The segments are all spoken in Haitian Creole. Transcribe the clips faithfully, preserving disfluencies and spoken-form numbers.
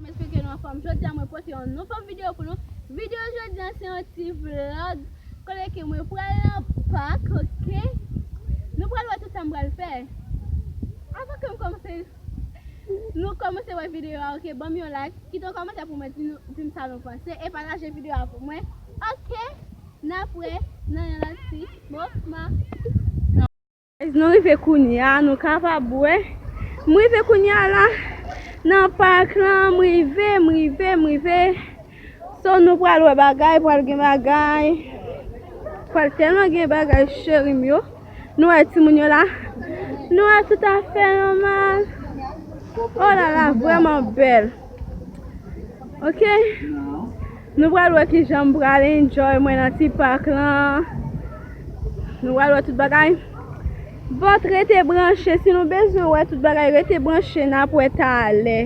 M espere ke nou anfòm. Jodi a mwen pote yon nouvo videyo pou nou. Videyo jodi a se yon ti vlog kote ke mwen pral nan pak, oke? Nou pral wè tout sa m pral fè. Avan ke m kòmanse, nou kòmanse wè videyo a, oke? Ban m yon like, kite yon kòmantè pou mwen, di nou, di m sa nou panse e pataje videyo a pou mwen, oke? N ap wè nan yon lòt ti moman. Guys, nou rive kounye a, nou kapab wè. M rive kounye a la, nan pak lan, m rive, m rive, m rive. So, nou pral wè bagay, pral gen bagay. Pral tèlman gen bagay, cheri m yo. Nou wè timoun yo la. Nou wè tout afè nòmal. Oh la la, vrèman bèl. Oke. Nou pral wè kijan m pral enjoy mwen nan ti pak lan. Nou pral wè tout bagay. But rete branche, si nou bezwen wè tout bagay, rete branche, n ap wè talè.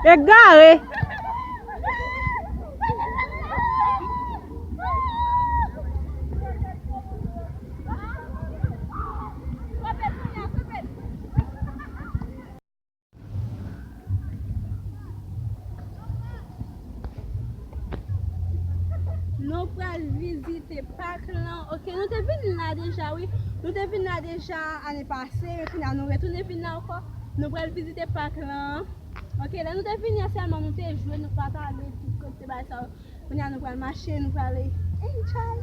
Egare. Nou pral vizite pak lan. Ok, nou te vin la deja, wi. Nou te vin la deja ane pase, men kounye a nou retounen vin la ankò. Nou pral vizite pak lan. Ok, lè nou te vini an sèlman, nou te jwe, nou pa t ale tout kote bagay sa yo. Kounye a nou pral mache, nou pral enjoy.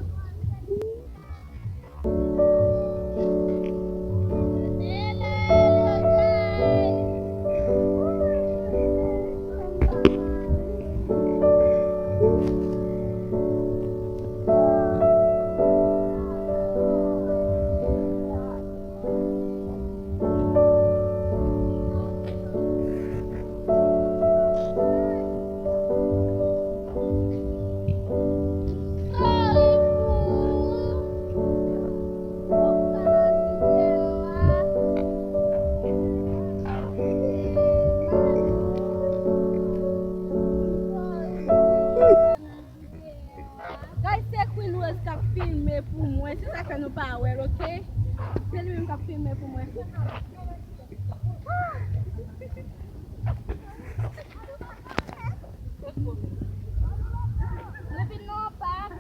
Guys, se Queen Rose k ap filme pou mwen, se sa k fè nou pa wè l, ok? Se li menm k ap filme pou mwen. Nou vin nan yon pak.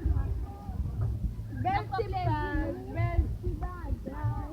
Bèl ti pak, bèl ti bagay.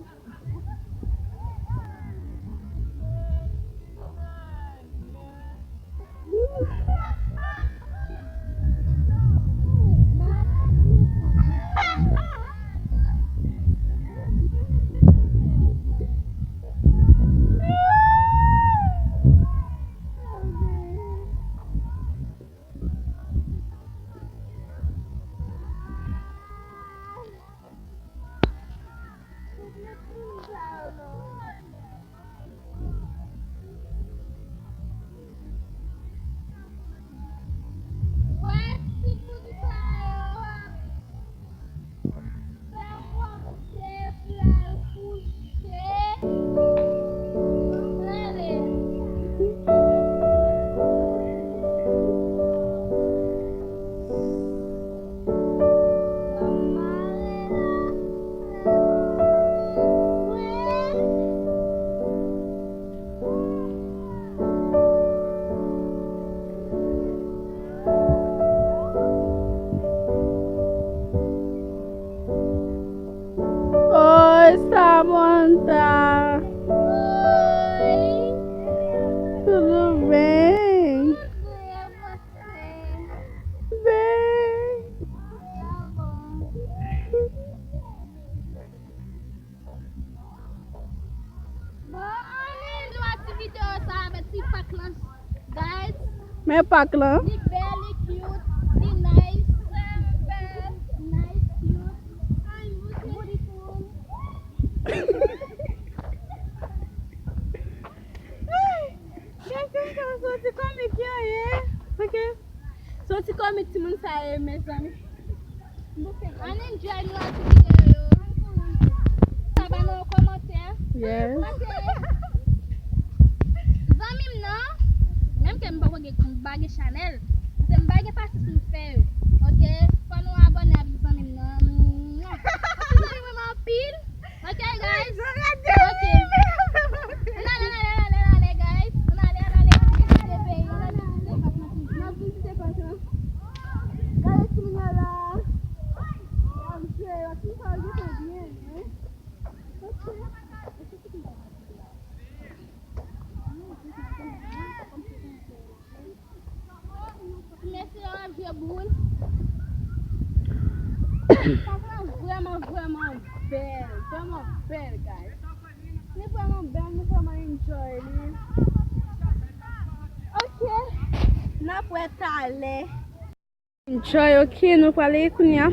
Oi, Samantha. Oi. Tudo bem? Tudo, e você? Bem. Tá bom. Bon, ann nou ap ti videyo sa avèk ti pak lan, guys. Men pak lan. Li bèl, li cute, li nice. Nice, cute, beautiful. Guys, se yon soti komik yo ye. Ok. Soti komik timoun sa ye, mezanmi. Ann enjoy nou ak ti videyo yo. Sa ba nou yon kòmantè. Yes. Ok. Zanmi m nan, menm ke m poko gen, m pa gen chanèl, se m pa gen pasyans pou m fè yo. Ok? Fò nou abòne avèk zanmi m nan. Mwa. Zanmi mwen anpil. Ok, guys. Ok. Ann ale, ann ale, ann ale, ann ale, guys. Ann ale, ann ale. Ann vizite peyi, ann al vizite pak lan toujou. N ap vizite pak lan. Gade timoun yo la. Y ap jwe, y ap fin fè yo gentan byen, wi. Ok. Mesye yo ap jwe boul. Pak lan vrèman, vrèman bèl. Vrèman bèl, guys. Li vrèman bèl, nou vrèman enjoy li. Ok. N ap wè talè. Enjoy, ok, nou prale kounye a.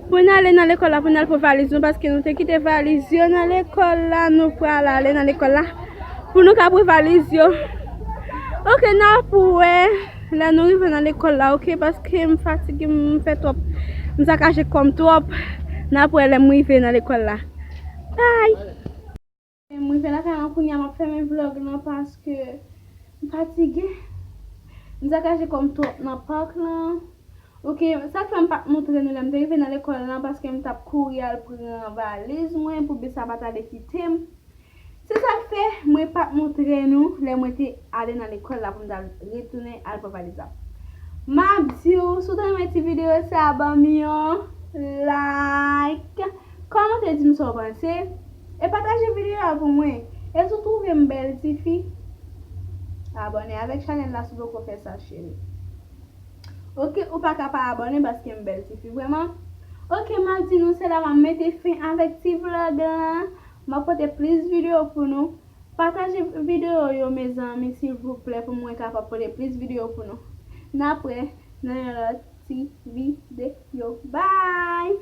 Pou n ale nan lekòl la, pou n al pran valiz nou, paske nou te kite valiz yo nan lekòl la, nou pral ale nan lekòl la. Pou nou ka pran valiz yo. Ok, n ap wè lè nou rive nan lekòl la, ok, paske m fatige, m fè twòp. M sakaje kò m twòp. N ap wè lè m rive nan lekòl la. Bye! M rive lakay mwen kounye a, m ap fèmen vlòg lan paske m fatige. M sakaje kò m twòp nan pak lan. Ok, sa k fè m pa t montre nou lè m te rive nan lekòl lan paske m t ap kouri al pran valiz mwen pou bis la pa t ale kite m. Se sa k fè mwen pa t montre nou lè mwen te ale nan lekòl la pou m t al retounen al pran valiz la. M ap di w, si w ta renmen ti videyo sa a, ban m yon like, kòmante, di m sa w panse, e pataje videyo a pou mwen. E si w twouve m bèl tifi, abòne avèk chanèl la si w poko fè sa, cheri. Ok, ou pa ka pa abòne paske m bèl tifi vrèman. Ok, m ap di nou se la m ap mete fen avèk ti vlòg lan. M ap pote plis videyo pou nou. Pataje videyo yo, mezanmi, silvouplè, pou mwen kapab pote plis videyo pou nou. N ap wè nan yon lòt ti videyo. Bye!